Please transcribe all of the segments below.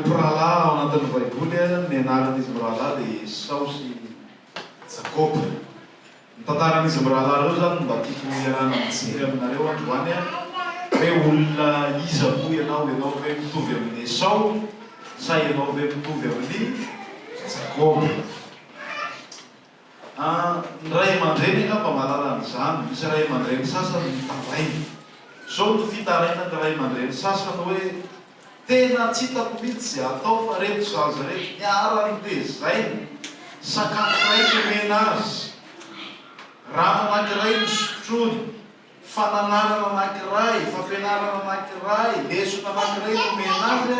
Mpirahalahy ao anatin'ny Baiboly, ny anaran'izy mirahalahy dia Esao sy Jakoba. Ny tantaran'izy mirahalahy ireo izany no mba tiako hiarahana mijery aminareo androany, hoe olona iza moa ianao, ianao ve mitovy amin'i Esao sa ianao ve mitovy amin'i Jakoba? Ny ray aman-dreny angamba mahalala an'izany. Misy ray aman-dreny sasany mitaraina. Izao no fitarainan'ny ray aman-dreny sasany hoe, Tena tsy hitako mihitsy izay hatao fa reto zaza reto niara-notezaina, sakafo iray nomena azy, rano anankiray nosotroiny, Fananarana anankiray, fampianarana anankiray, lesona anankiray nomena azy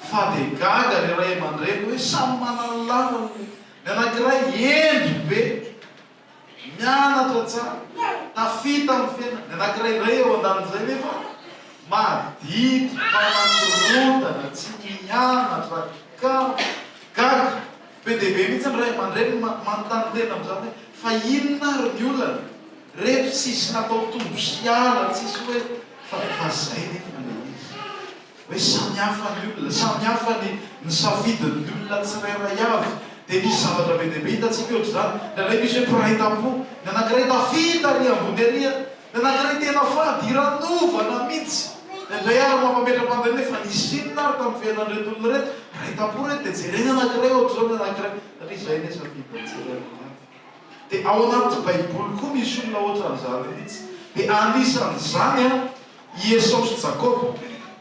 fa dia gaga ilay ray aman-dreny hoe samy manana ny lalany. Ny anankiray hendry be, mianatra tsara, tafita amin'ny fiainana. Ny anankiray indray eo andanin'izay nefa maditry, mpanakorontana, tsy mianatra, kamo. Gaga be dia be mihitsy ny ray aman-dreny manontany tena amin'izany hoe fa inona ary ny olana? Reto tsisy natao tombo sy ala, tsisy hoe fa fa zay nefa le izy. Hoe samy hafa ny olona, samy hafa ny ny safidin'ny olona tsirairay avy. Dia misy zavatra be dia be hitantsika ohatr'izany. Indraindray misy hoe mpiray tampo, ny anankiray tafita ary ambony ary, ny anankiray tena fadiranovana mihitsy. Indraindray ary mampametra-panontaniana hoe fa nisy inona ary tamin'ny fiainan'ireto olona ireto? Mpiray tampo ireto dia jerena anankiray ohatr'izao ny anankiray. Satria izay anie safidin'ny tsirairay avy. Dia ao anaty baiboly koa misy olona ohatran'izany mihitsy. Dia anisan'izany i Esao sy Jakoba.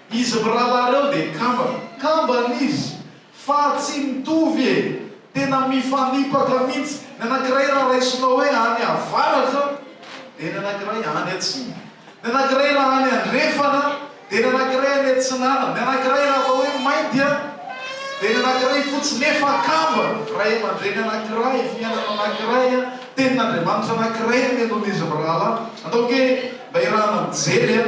Izy mirahalahy ireo dia kambana. Kambana izy fa tsy mitovy e! Tena mifanipaka mihitsy. Ny anankiray raha raisinao hoe any avaratra dia ny anankiray any atsimo. Ny anankiray raha any andrefana dia ny anankiray any atsinanana, ny anankiray raha atao hoe mainty dia ny anankiray fotsy nefa kambana, ray aman-dreny anankiray, fiainana anankiray, tenin'Andriamanitra anankiray no nenoin'izy mirahalahy. Andao ange mba hiarahana mijery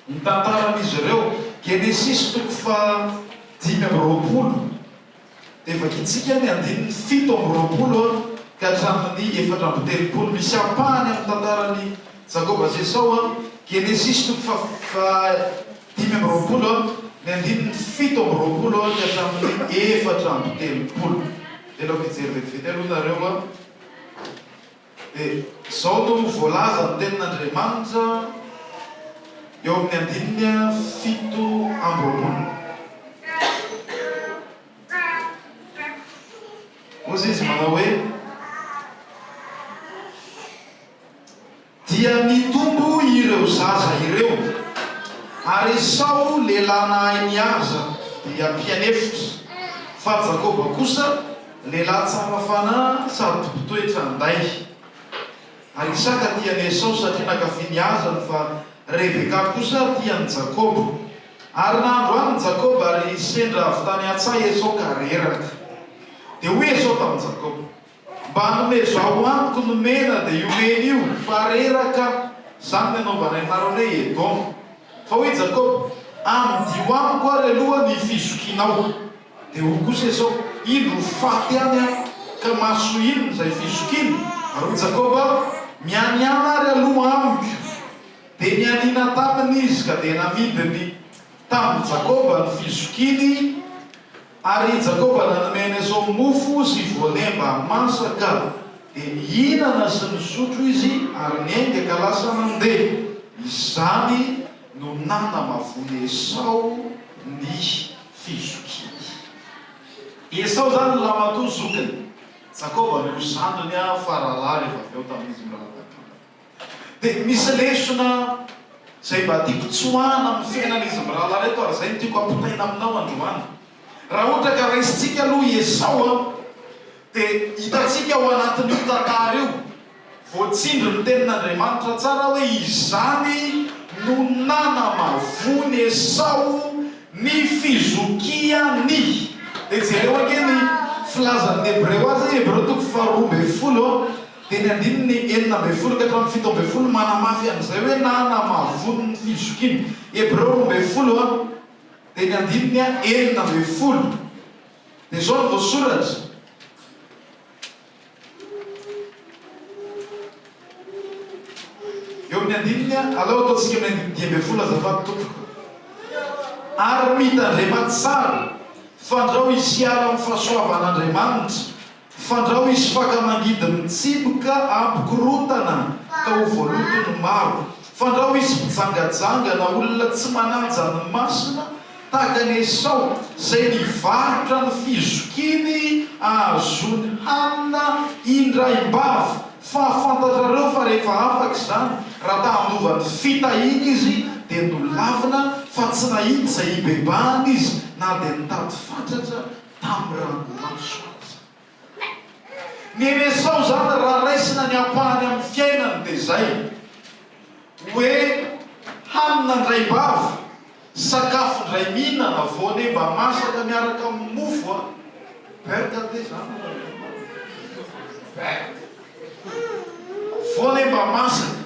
ny tantaran'izy ireo. Genesisy toko faha 25. Dia vakintsika ny andininy 27 ka hatramin'ny 34. Misy ampahany amin'ny tantaran'i Jakoba sy Esao, Genesisy toko faha 25, ny andininy 27 ka hatramin'ny 34. Dia aleoko hijery vetivety aloha nareo. Dia izao no voalazan'ny Tenin'Andriamanitra eo amin'ny andininy 27. Hoy izy manao hoe, Dia nitombo ireo zaza ireo, ary Esao lehilahy nahay nihaza dia mpianefitra, fa Jakoba kosa lehilahy tsara fanahy sady mpitoetra an-day. Ary Isaka tia an'i Esao satria nankafy ny hazany, fa Rebeka kosa tia an'i Jakoba. Ary nahandro hanina Jakoba, ary sendra avy tany an-tsaha Esao ka reraka. Dia hoy Esao tamin'i Jakoba, Mba anomezo ahy hohaniko ny mena, dia io mena io, fa reraka aho. Izany no nanaovanay anarana hoe Edoma. Fa hoy Jakoba, Amidio amiko ary aloha ny fizokianao. Dia hoy kosa Esao, Indro ho faty ihany aho, ka mahasoa inona izay fizokiana? Ary hoy Jakoba, Mianiàna ary aloha amiko. Dia nianiana taminy izy, ka dia namidiny tamin'i Jakoba ny fizokiany, ary i Jakoba nanome an'i Esao mofo sy voanemba masaka. Dia nihinana sy nisotro izy, ary niainga ka lasa nandeha. Izany no nanamavoan'i Esao ny fizokiany. I Esao izany no lahimatoa zokiny. Jakoba no zandriny fa rahalahy rehefa avy eo tamin'izy mirahalahy kambana. Dia misy lesona izay mba tiako tsoahana amin'ny fiainan'izy mirahalahy ireto ary izay no tiako hampitaina aminao androany. Raha ohatra ka raisintsika aloha i Esao dia hitantsika ao anatin'io tantara io Voatsindry ny tenin'Andriamanitra tsara hoe izany no nanamavoan'i Esao ny fizokiany. Dia jereo ange ny filazan'ny Hebreo azy, Hebreo toko faharoa ambin'ny folo, dia ny andininy 16 ka hatramin'ny 17 manamafy an'izay hoe nanamavoany ny fizokiany. Hebreo 12, dia ny andininy 16. Dia izao no voasoratra. Eo amin'ny andininy, aleo ataontsika amin'ny andininy 15 azafady tompoko. Ary mitandrema tsara. Fandrao hisy hiala amin'ny fahasoavan'Andriamanitra, fandrao hisy faka mangidy mitsimoka hampikorontana ka ho voaloto ny maro, fandrao hisy mpijangajanga na olona tsy manaja ny masina tahaka an'i Esao izay nivarotra ny fizokiany hahazoany hanina indraim-bava. Fa fantatrareo fa rehefa afaka izany, raha ta handova ny fitahiana izy, dia nolavina fa tsy nahita izay hibebahana izy, na dia nitady fatratra tamin'ny ranomaso aza. Ny an'i Esao izany, raha raisina ny ampahany amin'ny fiainany, dia izay, hoe hanina indraim-bava, Sakafo indray mihinana voane mba masaka miaraka amin'ny mofo a! Beurre anie zany no lazaina beurre! Voane mba masaka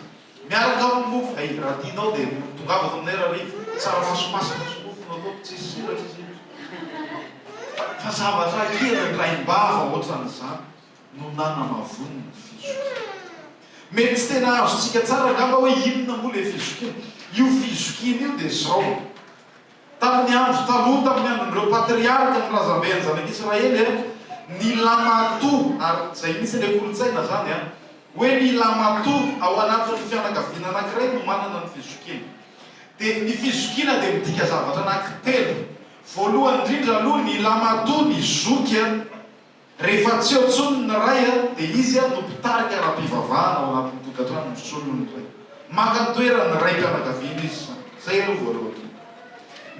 miaraka amin'ny mofo, hay raha tianao dia tongava ato aminay rahariva, tsaramaso masaka sy mofo no ataoko, tsisy sira tsisy inona fa zavatra kely indraim-bava ohatran'izany. no nanamavoany ny fizokiana. Mety tsy tena azontsika tsara angamba hoe inona moa ilay fizokiana. Io fizokiana io dia izao, tamin'ny andro taloha, tamin'ny andron'ireo patriarka, ny razamben'ny zanak'Israely, ny lamatoa, ary izay mihitsy ilay kolontsaina izany, hoe ny lamatoa ao anatin'ny fianakaviana anankiray no manana ny fizokiana. Dia ny fizokiana dia midika zavatra anankitelo. Voalohany indrindra aloha, ny lamatoa, ny zoky, Rehefa tsy eo intsony ny ray dia izy no mpitarika ara-pivavahana ao anatin'ny tokantrano, misolo ny ray. Maka ny toeran'ny raim-pianakaviana izy izany. Izay aloha voalohany indrindra.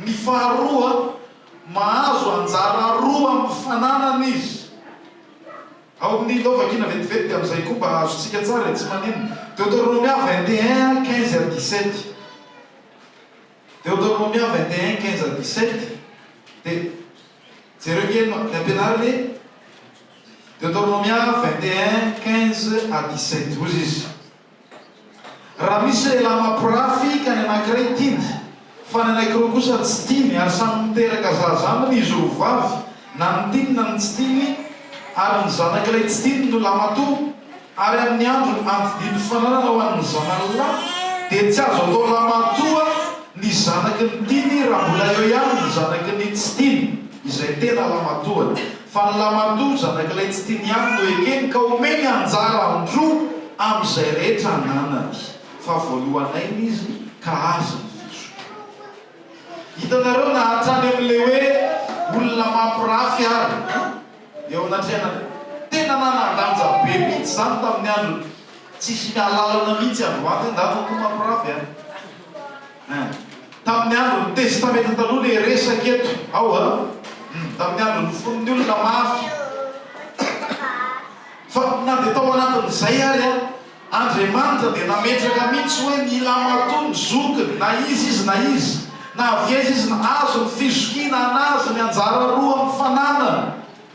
Ny faharoa, mahazo anjara roa amin'ny fananana izy. Ao amin'ny ndao vakiana vetivety dia amin'izay koa mba azontsika tsara e, tsy maninona. Deoteronomia 21, 15 à 17. Deoteronomia 21, 15 à 17 dia. Jereo kely ny ampianariny e! Deoteronomia 21, 15 à 17, hozy izy, Raha misy lehilahy mampirafy ka ny anankiray tiany, fa ny anankiroa kosa tsy tiany, ary samy miteraka zaza aminy izy roa vavy, na ny tiany na ny tsy tiany, ary ny zanak'ilay tsy tiany no lamatoa, Ary amin'ny andro andidian'ny fananana ho an'ny zanany lahy, dia tsy azo atao lamatoa ny zanaky ny tiany raha mbola eo ihany ny zanaky ny tsy tiany, izay tena lamatoany. Fa ny lamatoa zanak'ilay tsy tiany ihany no ekeny ka omeny anjara an-droa amin'izay rehetra ananany. Fa voalohan'aina izy ka azy ny fizokiana. Hitanareo na hatrany amin'ilay hoe olona mampirafy ary. Eo anatrehan'Andriamanitra. Tena nanan-danja be mihitsy izany tamin'ny androny. Tsisy alalana mihitsy androany angamba koa mampirafy an. Ein. Tamin'ny andron'ny Testamenta Taloha ilay resaka eto. Ao an. Hum. Tamin'ny andron'ny fon'ny olona mafy. Fa na dia tao anatin'izay ary an, Andriamanitra dia nametraka mihitsy hoe mila matoa ny zokiny, na iza izy na iza, na avy aiza izy na azo ny fizokiana anazy ny anjara roa amin'ny fananany.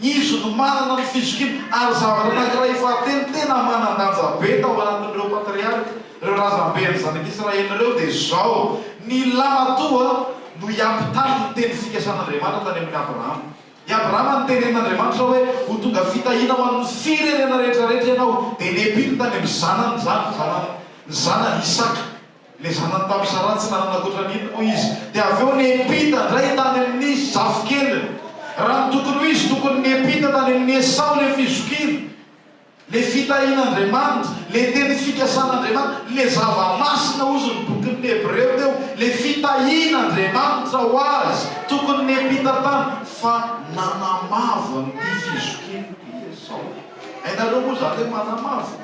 Izy no manana ny fizokiana. Ary zavatra anankiray fahatelo tena manan-danja be tao anatin'ireo patriarka, ireo razamben'ny zanak'Israely ireo dia izao, ny lamatoa no hiampitany ny teny fikasan'Andriamanitra tany amin'i Abrahama. I Abrahama nitenenin'Andriamanitra hoe, Ho tonga fitahiana ho an'ny firenena rehetra rehetra ianao. Dia nempiny tany amin'ny zanany izany, zanany, ny zanany, Isaka. Ilay zanany tamin'i Saraha tsy nanana ankoatra an'iny moa izy. Dia avy eo nempita indray tany amin'ny zafikeliny. Raha ny tokony ho izy, tokony nempita tany amin'i Esao ilay fizokiana. Le fitahian'Andriamanitra, le teny fikasan'Andriamanitra, le zava-masina hozy ny bokin'ny Hebreo teo, le fitahian'Andriamanitra ho azy, tokony niampita tany, fa nanamavo an'ity fizokiana ity Esao. Hainareo moa izany hoe manamavo?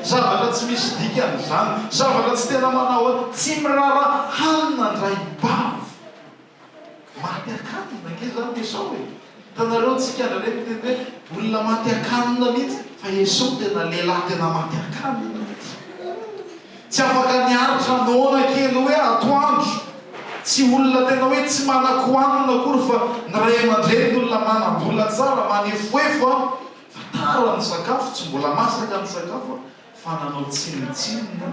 Zavatra tsy misy dikany izany, zavatra tsy tena manao, tsy miraharaha hanina an-draim-bava. Maty an-kanina ange zany Esao e! Hitanareo tsika indraindray miteny hoe olona maty an-kanina mihitsy fa Esao tena lehilahy tena maty an-kanina mihitsy. Tsy afaka niaritra noana kely hoe atoandro. Tsy olona tena hoe tsy manan-kohanina akory fa ny ray aman-dreniny olona manam-bola tsara, manefoefo an! Fa tara ny sakafo, tsy mbola masaka ny sakafo fa nanao tsinontsinona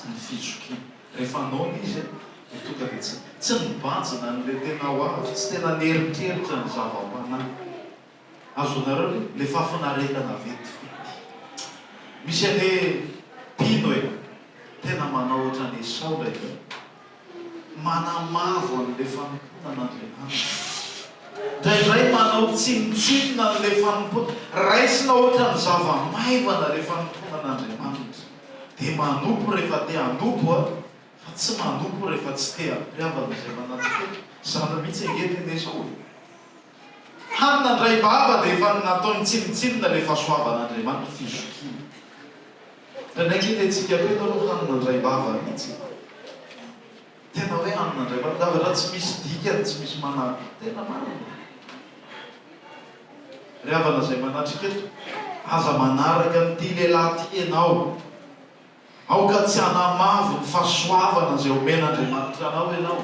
ny fizokiana. Rehefa noana izy dia tonga dia tsy tsy nibanjina an'ilay tena ho avy, tsy tena nieritreritra ny zava-panahy. Azonareo ve ilay fahafinaretana vetivety? Misy anie mpino e, tena manao ohatran'i Esao indraindray, manamavo an'ilay fanompoana an'Andriamanitra. Indraindray. manao tsinontsinona an'ilay fanompoana. Raisina ohatran'ny zava-maivana ilay fanompoana an'Andriamanitra. Dia manompo rehefa te hanompo a, fa tsy manompo rehefa tsy te ha. Ry havana izay manatrika eto, izany mihitsy ange teny Esao e. Hany nandray bava dia efa nataony tsinontsinona ilay fahasoavan'Andriamanitra, fizokiana. Indraindray ange tentsika tena aloha hany nandray bava mihitsy e. Tena hoe hanina indray fa zavatra tsy misy dikany, tsy misy manampy. Tena marina. Ry havana izay manatrika eto, aza manaraka an'ity lehilahy ity ianao. Aoka tsy hanamavo ny fahasoavana izay omen'Andriamanitra anao ianao.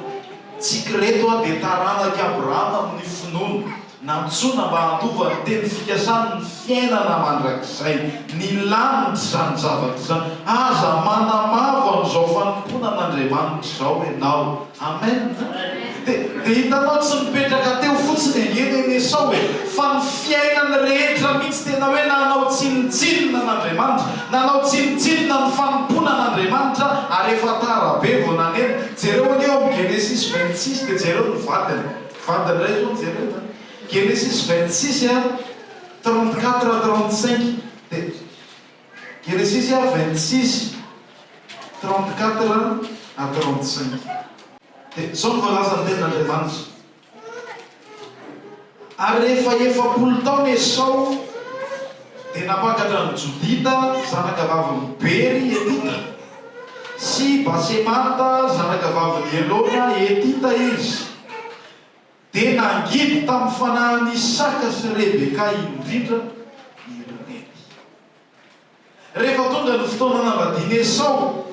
Tsika ireto dia taranak'i Abrahama amin'ny finoana. Nantsoina mba handova ny teny fikasany ny fiainana mandrakizay. Ny lanitra izany zavatra izany. Aza manamavo an'izao fanompoana an'Andriamanitra izao ianao. Amen. Dia, dia hitanao tsy nipetraka teo fotsiny ange Neny Esao e, fa ny fiainany rehetra mihitsy tena hoe nanao tsinontsinona an'Andriamanitra, nanao tsinontsinona ny fanompoana an'Andriamanitra ary efa tara be vao naneno. Jereo ange ao amin'ny Genesisy 26 dia jereo ny vadiny. Vadiny indray izao no jerena. Genesis 26 a, 34 à 35 dia Genesis a 26, 34 à 35 dia izao no voalazan'ny tenin'Andriamanitra, Ary rehefa 40 taona Esao dia nampakatra an'i Jodita zanakavavin'i Bery Hetita sy Basemata zanakavavin'i Elona Hetita izy. Dia nangidy tamin'ny fanahin'i Isaka sy Rebeka indrindra ireny. Rehefa tonga ny fotoana nanambadian'i Esao,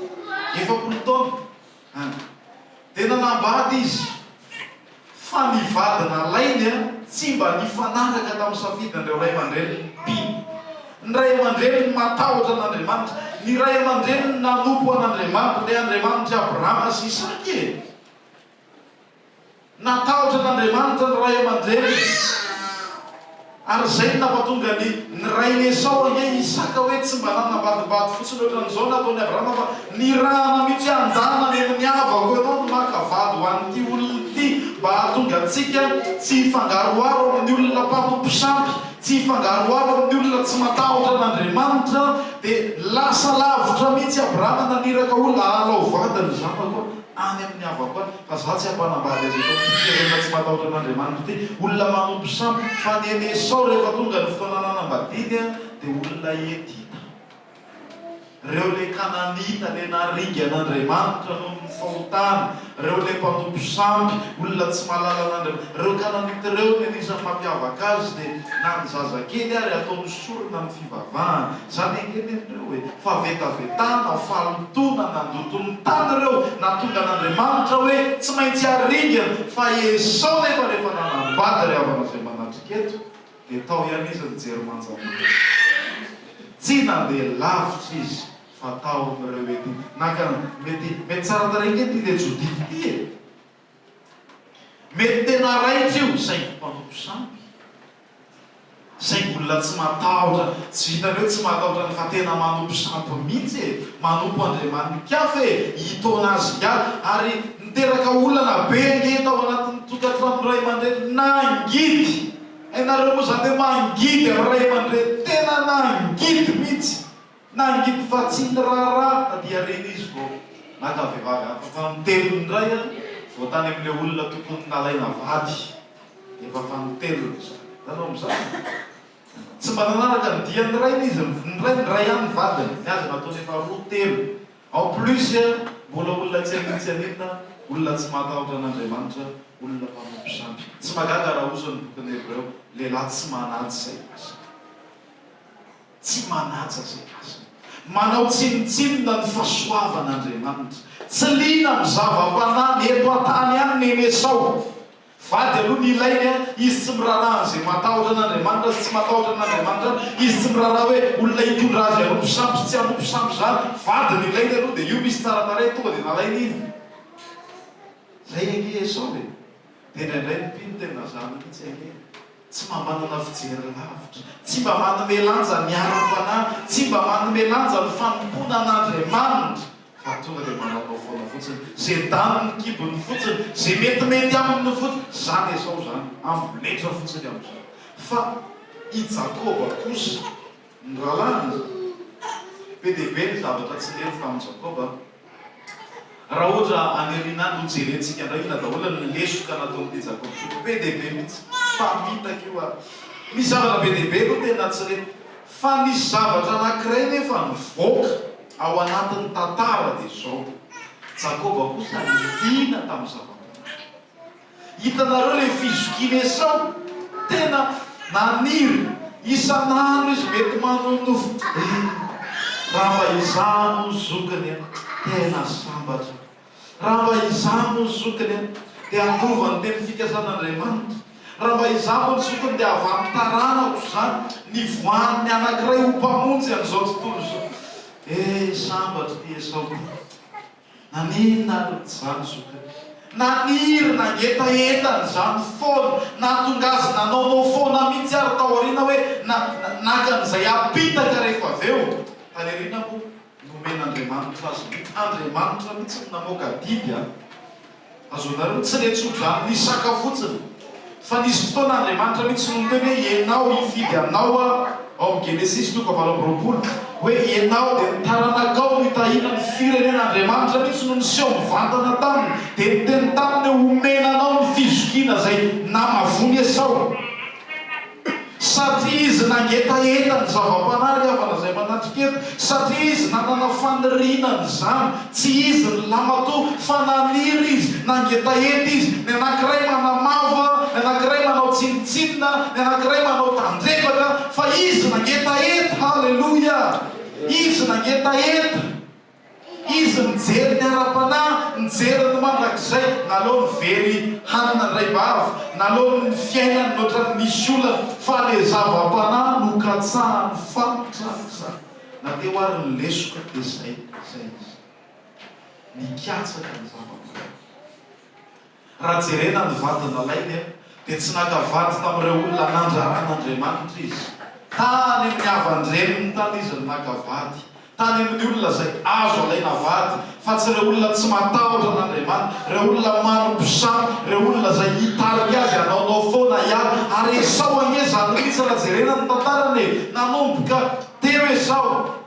40 taona, any, dia nanambady izy, fa ny vady nalainy tsy mba nifanaraka tamin'ny safidin'ireo ray aman-dreniny mpino. Ny ray aman-dreniny matahotra an'Andriamanitra, ny ray aman-dreniny nanompo an'Andriamanitra, ilay Andriamanitr'i Abrahama sy Isaka e! Natahotra an'Andriamanitra ny ray aman-dreniny, ary izay no nampatonga ny ny rain'i Esao ange Isaka hoe tsy mba nanambadimbady fotsiny ohatran'izao nataon'i Abrahama fa nirahana mihitsy hoe andana any amin'ny havako ianao no maka vady ho an'ity olona ity mba hahatonga antsika tsy hifangaroharo amin'ny olona mpanompo sampy, tsy hifangaroharo amin'ny olona tsy matahotra an'Andriamanitra, dia lasa lavitra mihitsy Abrahama naniraka olona ahalao vady ny zanako any amin'ny havako any. Fa za tsy hampanambady azy eto amin'ity firenena tsy matahotra an'Andriamanitra ity. Olona manompo sampy. Fa ny an'i Esao rehefa tonga ny fotoana nanambadiany dia olona Hetita. Reo le Kananita le naringan'Andriamanitra noho ny fahotany. Reo le mpanompo sampy, olona tsy mahalala an'Andriamanitra. Reo Kananita reo ny anisan'ny mampiavaka azy dia na ny zazakely ary ataony sorona amin'ny fivavahana. Zany ange nenireo e! Fahavetavetana, fahalotoana nandoto ny tany ireo, nahatonga an'Andriamanitra hoe tsy maintsy haringana, fa Esao nefa rehefa nanambady ry havana izay manatrika eto dia tao ihany izy nijery manjamanja. Tsy nandeha lavitra izy fa tao amin'ireo ety naka mety mety tsara tarehy ange ity le Jodita ity e! Mety tena raitra io saingy mpanompo sampy. Saingy olona tsy matahotra, tsy vitan'ny hoe tsy matahotra ny fa tena manompo sampy mihitsy e! Manompo andriamani-kafa e! Hitaona azy hiala. Ary niteraka olana be ange tao anatin'ny tokantranon'ny ray aman-dreny. Nangidy! Hainareo moa izany hoe mangidy amin'ny ray aman-dreny? Tena nangidy mihitsy! Nangidy fa tsy niraharaha taty aoriana izy vao naka vehivavy hafa fanintelony indray vao tany amin'ilay olona tokony nalaina vady. Efa fanintelony izany. Hitanao amin'izany? Tsy mba nanaraka ny dian'ny rainy izy, ny rainy iray ihany ny vadiny, ny azy nataony efa roa, telo. En plus mbola olona tsy haninona tsy haninona, olona tsy mahatahotra an'Andriamanitra, olona mpanompo sampy. Tsy mahagaga raha hozy ny bokin'ny Hebreo, lehilahy tsy manaja izay masina. Tsy manaja izay masina. Manao tsinontsinona ny fahasoavan'Andriamanitra. Tsy liana amin'ny zava-panahy ny eto an-tany ihany Neny Esao. Vady aloha ny ilainy an, izy tsy miraharaha an'izay matahotra an'Andriamanitra sy tsy matahotra an'Andriamanitra, izy tsy miraharaha hoe olona hitondra azy hanompo sampy sy tsy hanompo sampy izany, vady ny ilainy aloha dia io misy tsara tarehy tonga dia nalainy iny. Zay ange Esao e! Dia indraindray ny mpino tena zany mihitsy ange. Tsy mba manana fijery lavitra, tsy mba manome lanja ny ara-panahy, tsy mba manome lanja ny fanompoana an'Andriamanitra, fa tonga dia manaonao foana fotsiny, izay danin'ny kibony fotsiny, izay metimety aminy fotsiny, izany Esao izany, amboletra fotsiny amin'izany. Fa i Jakoba kosa, ny rahalahiny, be dia be ny zavatra tsy nety tamin'i Jakoba. Raha ohatra any aoriana any hojerentsika indray inona daholo ny lesoka nataon'ity Jakoba ity. Be dia be mihitsy. Mpamitaka io ary. Misy zavatra be dia be aloha tena tsy re. Fa nisy zavatra anankiray nefa nivoaka ao anatin'ny tantara dia izao, Jakoba kosa liana tamin'ny zava-panahy. Hitanareo ilay fizokian'i Esao? Tena naniry isan'andro izy mety manonofy eh, raha mba izaho moa zokiny an, tena sambatra. Raha mba izaho moa zokiny an, dia handova ny teny fikasan'Andriamanitra. Raha mba izaho moa ny zokiny dia avy amin'ny taranako izany, nivoahan'ny anankiray ho mpamonjy an'izao tontolo izao. Eh, sambatra ity Esao ity. Naninona ary izany zokiny? Naniry nangetaheta an'izany foana, nahatonga azy nanaonao foana mihitsy ary tao aoriana hoe naka an'izay apitaka rehefa avy eo. Tany aoriana moa nomen'Andriamanitra azy mihitsy, Andriamanitra mihitsy no namoaka didy an! Azonareo? Tsy le tso-dranon'i Isaka fotsiny. Fa nisy fotoana Andriamanitra mihitsy no niteny hoe ianao hifidy anao aho, ao amin'ny Genesisy toko 28, hoe ianao dia ny taranakao no hitahiana ny firenena Andriamanitra mihitsy no niseho mivantana taminy dia niteny taminy hoe homena anao ny fizokiana izay namavoan'i Esao. Satria izy nangetaheta ny zava-panahy ry havana izay manatrika eto, satria izy nanana faniriana an'izany, tsy izy ny lamatoa fa naniry izy, nangetaheta izy, ny anankiray manamavo, ny anankiray manao tsinontsinona, ny anankiray manao tandrevaka, fa izy nangetaheta, haleloia, izy nangetaheta. Izy nijery ny ara-panahy, nijery ny mandrakizay, naleony very hanina indray vava, naleony ny fiainany mihoatra ny misy olana, fa le zava-panahy no katsahany fatratra. Na teo ary ny lesoka dia zay, zay izy. Nikatsaka ny zava-panahy. Raha jerena ny vady nalainy dia tsy naka vady tamin'ireo olona nandraran'Andriamanitra izy. Tany amin'ny havan-dreniny tany izy no naka vady. Tany amin'ny olona izay azo alaina vady, fa tsy ireo olona tsy matahotra an'Andriamanitra, ireo olona manompo sampy, ireo olona izay hitarika azy hanaonao foana hiala. Ary Esao anie izany mihitsy raha jerena ny tantarany e! Nanomboka teo Esao.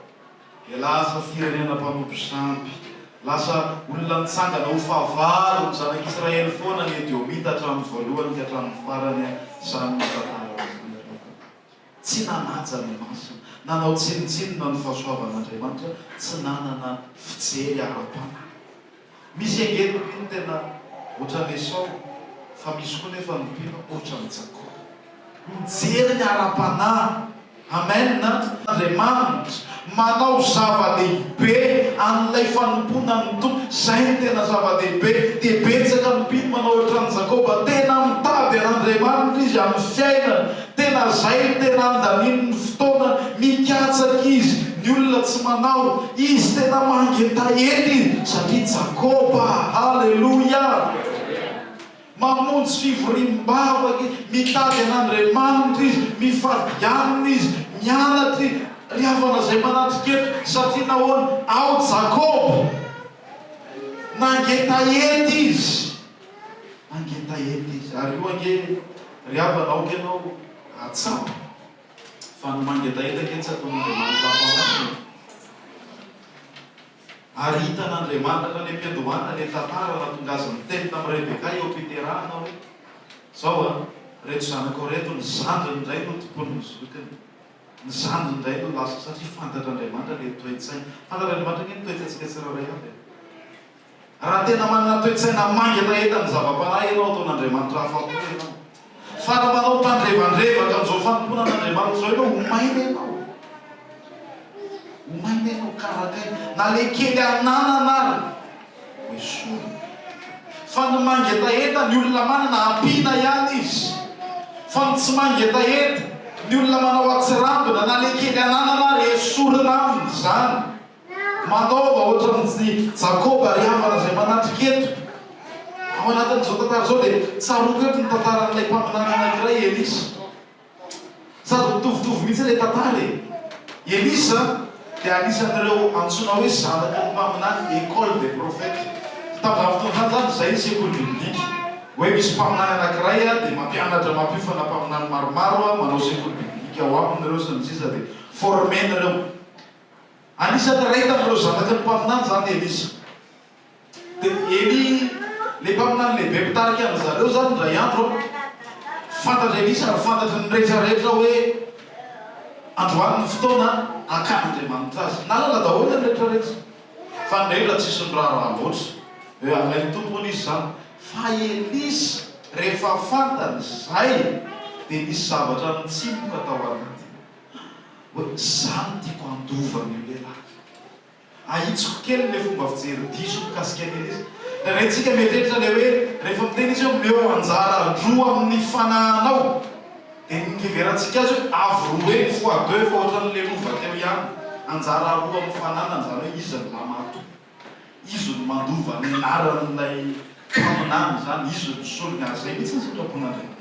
Dia lasa firenena mpanompo sampy, lasa olona nitsangana ho fahavalo ny zanak'Israely foana ny Ediomita hatramin'ny voalohany ka hatramin'ny farany, izany no tantara voasoratra. Tsy nanaja ny masina, nanao tsinontsinona ny fahasoavan'Andriamanitra, tsy nanana fijery ara-panahy. Misy ange ny mpino tena ohatran'i Esao, fa misy koa nefa ny mpino ohatran'i Jakoba. Mijery ny ara-panahy. Amen. Andriamanitra manao zava-dehibe an'ilay fanompoana ny Tompo. Izay no tena zava-dehibe. Dia betsaka ny mpino manao ohatran'i Jakoba. Tena mitady an'Andriamanitra izy amin'ny fiainany. Tena zay no tena andaniany ny fotoanany, mikatsaka izy, ny olona tsy manao, izy tena mangetaheta izy satria Jakoba, haleloia! Mamonjy fivoriam-bavaka izy, mitady an'Andriamanitra izy, mifady hanina izy, mianatra izy, ry havana izay manatrika eto, satria nahoana? Ao Jakoba, nangetaheta izy. Mangetaheta izy. Ary io ange ry havana aoka ianao hahatsapa fa ny mangetaheta ange tsy ataon'Andriamanitra afa-maina e. Ary hitan'Andriamanitra hatrany am-piandohana ilay tantara nahatonga azy niteny tamin'i Rebeka eo am-piterahana hoe, Izao an, ireto zanakao ireto, ny zandriny indray no tompoin'ny zokiny. Ny zandriny indray no lasa satria fantatr'Andriamanitra ilay toe-tsaina. Fantatr'Andriamanitra ange ny toe-tsaintsika tsirairay avy e. Raha tena manana toe-tsaina mangetaheta ny zava-panahy ianao, ataon'Andriamanitra afa-po ianao. Fa raha manao tandrevandrevaka amin'izao fanompoana an'Andriamanitra izao ianao, ho maina ianao. Ho maina ianao, karakaina. Na ilay kely ananana ary, ho esorina. Fa ny mangetaheta, ny olona manana, ampiana ihany izy. Fa ny tsy mangetaheta, ny olona manao atsirambina, na ilay kely ananana ary, esorina aminy izany. Manaova ohatran'i Jakoba ry havana izay manatrika eto. Ao anatin'izao tantara izao dia tsaroako eto ny tantaran'ilay mpaminany anankiray, Elisa. Sady mitovitovy mihitsy ilay tantara e. Elisa dia anisan'ireo antsoina hoe zanaky ny mpaminany, école des prophètes. Tamin'izany fotoana izany izany, izay ny sekoly biblika. Hoe misy mpaminany anankiray dia mampianatra mampiofana mpaminany maromaro, manao sekoly biblika ao aminy ireo sy ny sisa dia former-ny ireo. Anisan'ny iray tamin'ireo zanaky ny mpaminany izany Elisa. Dia Elia, ilay mpaminany lehibe mpitarika an-dry zareo izany indray andro, fantatr'i Elisa ary fantatry ny rehetra rehetra hoe androany ny fotoana hakan'Andriamanitra azy. Nahalala daholo ny rehetra rehetra. Fa ny rehetra tsisy niraharaha loatra. Hoe alain'ny Tompo hono izy izany. Fa Elisa, rehefa fantany izay, dia nisy zavatra nitsimoka tao anatiny. Hoe, Izaho no tiako handova an'io lehilahy io. Ahitsiko kely ilay fomba fijery diso mikasika an'i Elisa. Indraindray tsika mieritreritra ilay hoe, rehefa miteny izy hoe omeo anjara roa amin'ny fanahinao, dia ny fiheverantsika azy hoe avo roa heny fois deux fa ohatran'ilay lova teo ihany. Anjara roa amin'ny fananany, izany hoe izy no lamatoa. Izy no mandova ny anaran'ilay mpaminany izany, izy no solony ary izay mihitsy ny sitrapon'Andriamanitra.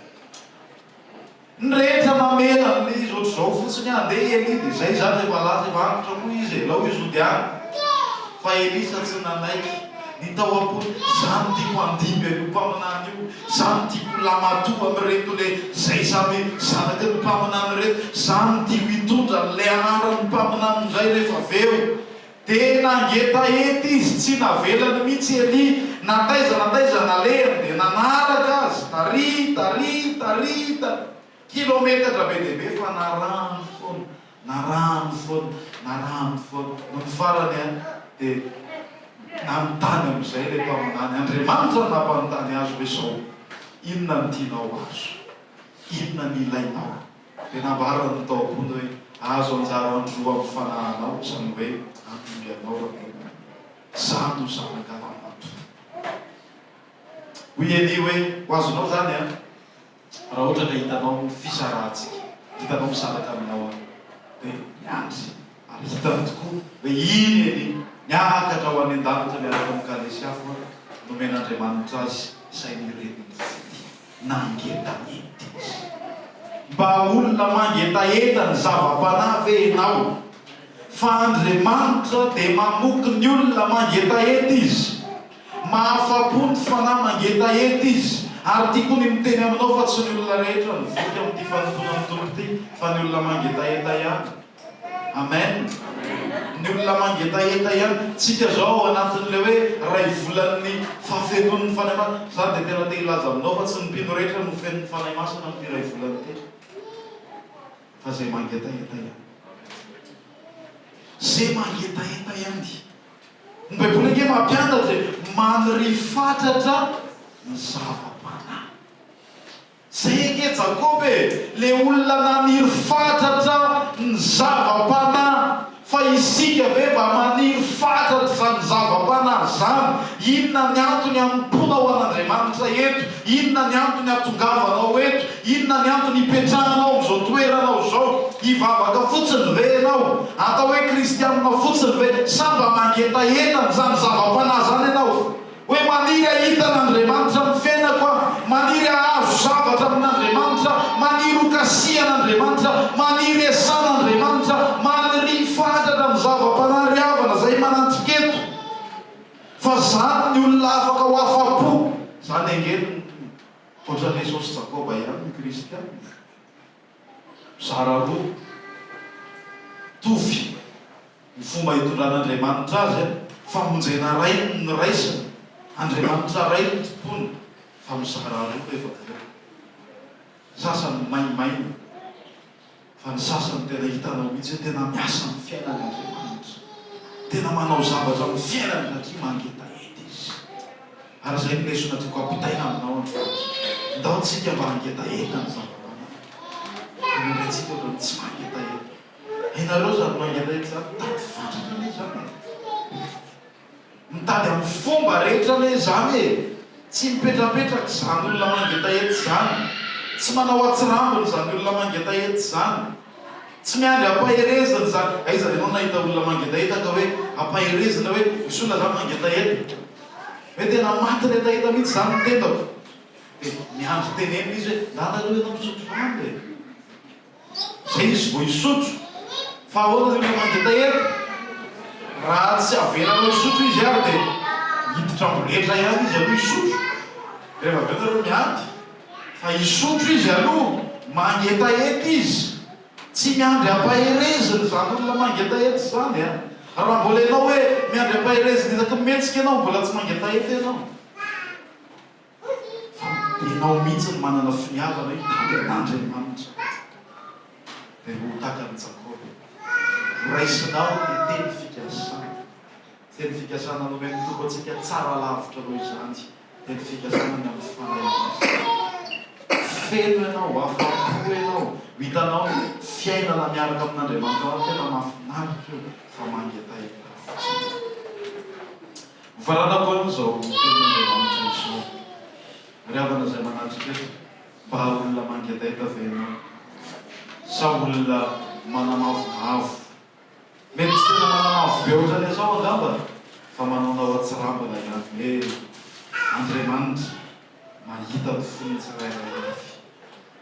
Ny rehetra mamela an'ilay izy ohatr'izao fotsiny ah, andeha i Elia dia izay izany rehefa lasa efa antitra koa izy e, alao izy hody any. Fa Elisa tsy nanaiky. Ny tao am-pony, za no tiako handimby an'io mpaminany io, za no tiako ho lamatoa amin'ireto le zay samy zanaky ny mpaminany ireto, za no tiako hitondra an'ilay anaran'ny mpaminany indray rehefa avy eo. Dia nangetaheta izy, tsy navelany mihitsy Elia, na taiza na taiza nalehany dia nanaraka azy, tary, tary, tary, tary, kilometatra be dia be fa narahany foana, narahany foana, narahany foana. Nony farany dia nanontany amin'izay ilay mpaminany, Andriamanitra no nampanontany azy hoe izao, inona no tianao azo? Inona no ilainao? Dia nambarany ny tao am-pony hoe, Ahazo anjara androa amin'ny fanahinao, izany hoe handimby anao Rakoto. Izaho no zanaka ramatoa. Hoy Elia hoe, Ho azonao izany an, raha ohatra ka hitanao ny fisarahantsika, hitanao misaraka aminao aho. Dia niandry, ary hitany tokoa hoe iny Elia, niakatra ho any an-danitra miaraka amin'ny kalesy afo nomen'Andriamanitra azy, izay nireniny fitia. Nangetaheta izy. Mba olona mangetaheta ny zava-panahy ve ianao? Fa Andriamanitra dia mamoky ny olona mangetaheta Izy. Mahafa-po ny fanahy mangetaheta Izy. Ary tiako ny miteny aminao fa tsy ny olona rehetra no voky amin'ity fanompoana ny Tompo ity, fa ny olona mangetaheta ihany. Amen! Ny olona mangetaheta ihany. Tsika zao ao anatin'ilay hoe ray volan'ny fahafenoan'ny Fanahy Masina. Za dia tena te hilaza aminao fa tsy ny mpino rehetra no feno ny Fanahy Masina amin'ity ray volana ity. Fa zay mangetaheta ihany. Zay mangetaheta ihany. Ny Baiboly ange mampianatra e, maniria fatratra ny zava-panahy. Zay ange Jakoba e! Le olona naniry fatratra ny zava-panahy, fa isika ve mba maniry fatratra izany zava-panahy izany? Inona ny antony hanompoanao an'Andriamanitra eto? Inona ny antony hatongavanao eto? Inona ny antony hipetrahanao amin'izao toeranao izao? Hivavaka fotsiny ve ianao? Atao hoe kristianina fotsiny ve? Sa mba mangetaheta an'izany zava-panahy izany ianao? Hoe maniry hahita an'Andriamanitra amin'ny fiainako aho, maniry hahazo zavatra amin'Andriamanitra aho, maniry ho kasihan'Andriamanitra aho, maniry hiasan'Andriamanitra aho, maniry hifatratra amin'ny zava-panahy ry havana izay manantsika eto. Fa zany ny olona afaka ho afa-po. Zany ange no ohatran'i Esao sy Jakoba ihany ny kristiana. Mizara roa. Mitovy. Ny fomba itondran'Andriamanitra azy, famonjena Rainy no raisiny, Andriamanitra Ray no tompony, fa mizara roa rehefa avy eo. Ny sasany maimaina, fa ny sasany tena hitanao mihitsy hoe tena miasa amin'ny fiainany Andriamanitra. Tena manao zavatra amin'ny fiainany satria mangetaheta izy. Ary izay no lesona tiako hampitaina aminao androany. Ndao tsika mba hangetaheta ny zava-panahy. Indraindray tsika ohatran'ny tsy mangetaheta. Hainareo izany mangetaheta izany? Mitady fatratra anie izany e! Mitady amin'ny fomba rehetra anie izany e! Tsy mipetrapetraka izany olona mangetaheta izany. Tsy manao atsirambina izany olona mangetaheta izany. Tsy miandry ampaherezina izany. Aiza ve ianao nahita olona mangetaheta ka hoe ampaherezina hoe misy olona izany mangetaheta? Hoe tena matin'ny hetaheta mihitsy izany ny tendako. Dia miandry tenenina izy hoe ndana aloha ianao misotro rano e! Zay izy vao hisotro. Fa ahoana ny olona mangetaheta? Raha tsy avelanao hisotro izy ary dia hiditra amboletra ihany izy aloha hisotro. Rehefa avy eo nareo miady fa hisotro izy aloha, mangetaheta izy. Tsy miandry ampaherezina izany olona mangetaheta izany an! Raha mbola ianao hoe miandry ampaherezina isaky ny mihetsika ianao, mbola tsy mangetaheta ianao. Fa ianao mihitsy no manana finiavana hoe hitady an'Andriamanitra. Dia ho takan'i Jakoba. Ho raisinao ny teny fikasana. Teny fikasana nomen'ny Tompo antsika tsara lavitra noho izany teny fikasana ny amin'ny Fanahy Masina. Feno ianao, afa-po ianao, ho hitanao ny fiainana miaraka amin'Andriamanitra ao tena mahafinaritra io fa mangetaheta fotsiny. Hofaranako amin'izao tenin'Andriamanitra izao. Ry havana izay manatrika eto, mba olona mangetaheta ve ianao? Sa olona manamavomavo? Mety tsy tena manamavo be ohatran'i Esao angamba fa manaonao an-tsirambina ihany hoe Andriamanitra mahita ny fon'ny tsirairay avy.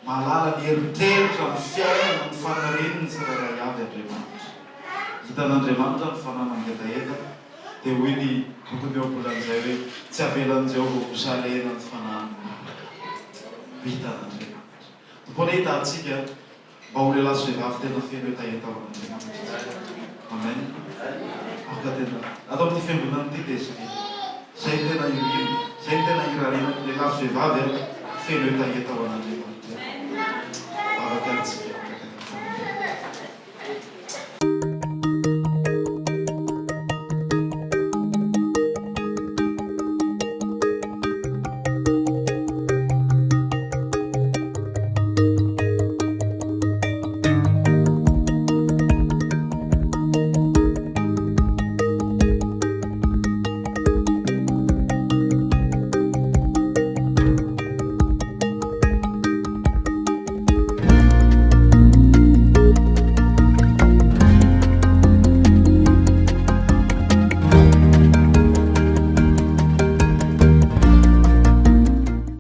Mahalala ny eritreritra, ny fiainana, ny fanirian'ny tsirairay avy Andriamanitra. Hitan'Andriamanitra ny fanahy mangetaheta dia hoy ny bokin'ny Ohabolana izay hoe tsy avelan'i Jehovah ho salehina ny fanahiny manaraka. Hitan'Andriamanitra. Tompo anie hitahantsika. Mba ho lehilahy sy vehivavy tena feno hetaheta ho an'Andriamanitra isika. Amen. Aoka tena ato amin'ity fiangonana ity dia izay. Izay no tena irina, izay no tena irariana, lehilahy sy vehivavy feno hetaheta ho an'Andriamanitra.